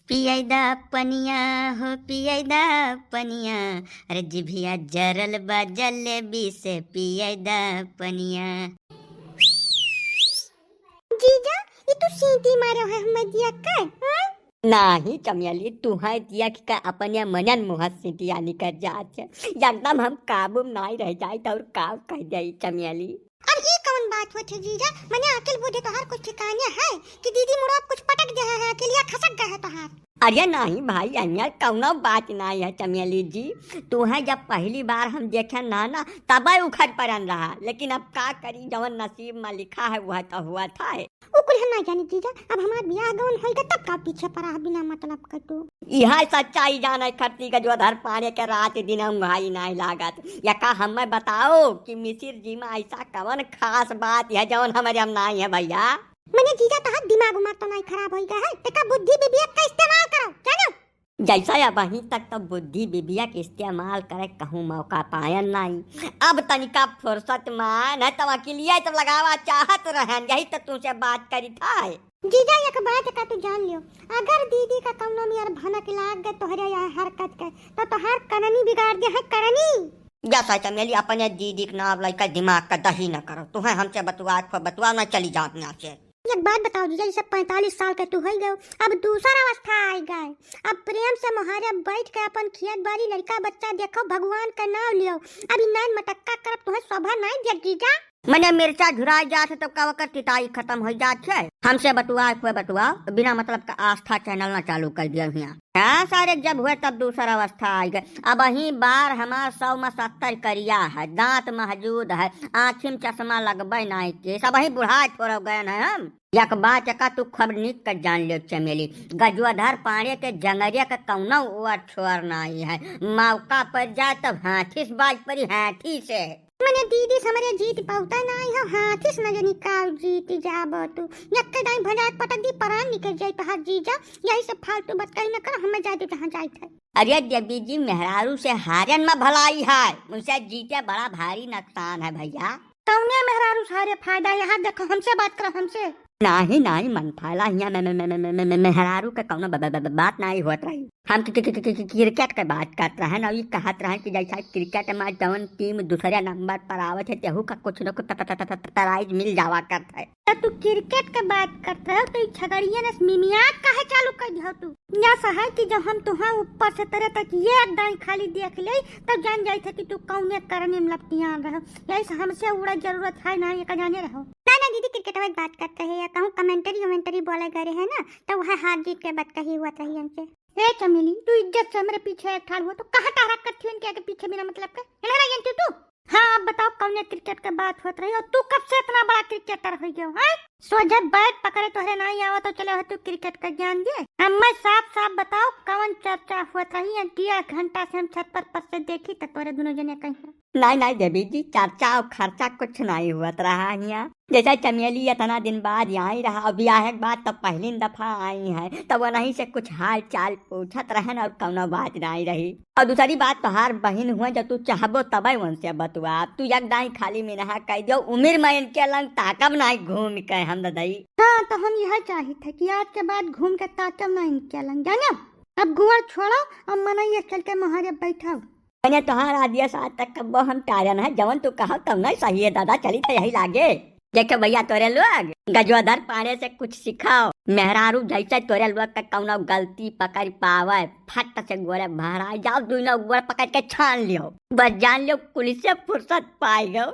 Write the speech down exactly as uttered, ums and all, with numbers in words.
पियाई दा पनिया हो, पियाई दा पनिया, अरे जिभिया जरल बा जलेबी से, पियाई दा पनिया। जीजा, ई तू सीटी मारे है हमर दिया का, हाँ? नाही चमेली, तुहैं दिया कि का अपने मनन मुँह सीटिया निकर जात है। एकदम हम काबू में नाही रह जाइत और का कह जाई चमेली। अब ई कवन बात होत है जीजा? मने अकिल बुद्धि तोहार कुछ ठिकाने है कि दीदी मुड़वा कुछ पटक दे है, अकिलिया खसक गए है तोहार। अरे नाही भाई, अन्य कौनो बात नाही है चमेली जी। तुहैं जब पहली बार हम देखे ना, ना, तबै उखड़ परन रहा, लेकिन अब का करी, जवन नसीब में लिखा है वह तो हुआ था। उ कुल हम ना जानी जीजा, अब हमार बियाह गवन होइगा तब का पीछे पड़ा है बिना मतलब के तू। इहा सच्चाई जाने खरती के जो धर पाने के रात दिन हम भाई नाही लागत। या का हमें बताओ कि मिसिर जी में ऐसा कवन खास बात है जवन हमरे हम नाही है भैया? मने जीजा तोहार दिमाग उमाग तो नाही खराब होइगा है, तेका बुद्धि विवेक का इस्तेमाल करो, जानो? जैसा अबहीं तक तो बुद्धि विवेक इस्तेमाल करे कहूँ मौका पायन नाही, अब तनिका फुर्सत में न तो अकिलिया तो लगावा चाहत रहन, यही तो तुमसे बात करी था। जीजा एक बात का तू जान लियो, अगर दीदी का कौनो मियर भनक लाग गए तोहरे यहाँ हरकत के, तो तोहार करनी बिगाड़ दे है करनी। जैसा चमेली अपने दीदी के नाम लइका दिमाग का दही न करो, तुहैं हमसे बतुआ को बतुआ न चली जाओ यहाँ से। एक बात बताओ जीजा, जैसे पैंतालीस साल के तू हो गए, अब दूसर अवस्था आई गए, अब प्रेम से मोहारे बैठ के अपन खेत बाड़ी लड़का बच्चा देखो, भगवान का नाम लियो, अब ई नाइन मटक्का करब तुहैं शोभा नाही दिया जीजा। मने मिर्चा झुराई जात है तो का ओकर तिताई खत्म हो जात है? हमसे बतुआ, कोई बतुआ, बिना मतलब का आस्था चैनल ना चालू कर दिया हियाँ। हाँ सारे, जब हुए तब दूसर अवस्था आई गए। अबहीं बार हमार सौ में सत्तर करिया है, दांत महजूद है, आँखी में चश्मा लगबे नाही के, सबही बुढ़ाए थोड़ा गए हैं हम। एक बात का तू खूब नीक कर जान ले चमेली, गजोधर पांडे के जंगरिया का कौनो ओर छोर नाही है, मौका पर जाए तब हाथी से बाज परी, हाथी से। मने दीदी से हमरे जीत पौता नाही हो, हाथी से न जानी का जीत जाबो तू। यक्के दाई भजाए पटक दी, परान निकल जाई तोहार जीजा। यही से फालतू बात कहीं न कर, हमें जाए दे जहाँ जाइत है। अरे देवी जी, मेहरारू से हारन में भलाई है, उनसे जीते बड़ा भारी नुकसान है भैया। कौने मेहरारू से हारे फायदा? यहाँ देखो, हमसे बात करो, हमसे। नाही, नाही, मन फायला हियाँ में, में, में, में, में, में, में, मेहरारू के कौनो ब-, ब-, ब-, ब-, बात नाही होत रही। हम कि-, कि-, कि-, कि-, कि-, क्रिकेट के बात करत रहन, और ई कहत रहन कि जैसा क्रिकेट में जौन टीम दूसरे नंबर पर आवत है, तेहू का कुछ न कुछ प-, प-, प-, प-, प-, प्राइज मिल जावा करत है। तो तू क्रिकेट के बात करत रहो, तो ई छगड़िया ने मिमियात काहे चालू कर दियो तू? या सा है कि जब हम तुहाँ ऊपर से तरे तक ये एक दाई खाली देख ले, तब जान जाइत है कि तू कौने करनी में लपटियान रहो। यही से हमसे उड़ा जरूरत है ना, ये का जाने रहो। ना, ना दीदी, क्रिकेट वाली बात करत रहे या कहूँ कमेंट्री वमेंट्री बोले गए रहे ना, तो वह हार जीत के बात कही हुआ रही हमसे। ए चमेली, तू इज्जत से हमरे पीछे एक ठाड़ हुआ, तो कहाँ टहरा करती हो इनके आगे पीछे बिना मतलब के? है ना, रही तू? हाँ, अब बताओ, कौने क्रिकेट के बात होत रही और तू कब से इतना बड़ा क्रिकेटर हो गयो, हैं? सोझे बैट पकड़े तोहरे नाही आवत, तो चले हो तू क्रिकेट का ज्ञान दिए। हमें साफ साफ बताओ, कौन चर्चा होत रही है? डेढ़ घंटा से हम छत पर, पर से देखी तो तोरे दोनों जने कहीं। नाही, नाही देवी जी, चर्चा और खर्चा कुछ नाही होत रहा हियाँ। जैसे चमेली इतना दिन बाद आई रहा, अब ब्याह के बाद तब पहली दफा आई है, तब वहीं से कुछ हाल चाल पूछत रहन और कौनो बात नाही रही। और दूसरी बात, तोहार बहिन हुआ, जब तू चाहबो तबे उनसे बतुआ, तू एक दाई खाली मिनहा कह दियो, उम्र में इनके लंग ताकब नाही घूम के हम ददई। हाँ, तो हम यह चाहित है कि आज के बाद घूम के ताकब ना इनके लंग, जानो? अब गुआर छोड़ो, अब मनई ये चल के मोहारे बैठो। मने तोहार आदेश आज तक कब्बो हम टारन है, जवन तू कहो तब नहीं सही है दादा, चली तो यही लागे। देखे भैया तोरे लोग, गजोधर पांडे से कुछ सिखाओ। मेहरारू जैसे तोरे लोग का कौनो गलती पकड़ पावे, फट से गोड़े भराए जाओ, दोनों गोड़ पकड़ के छान लियो। बस जान लियो, कुल से फुर्सत पाए गो।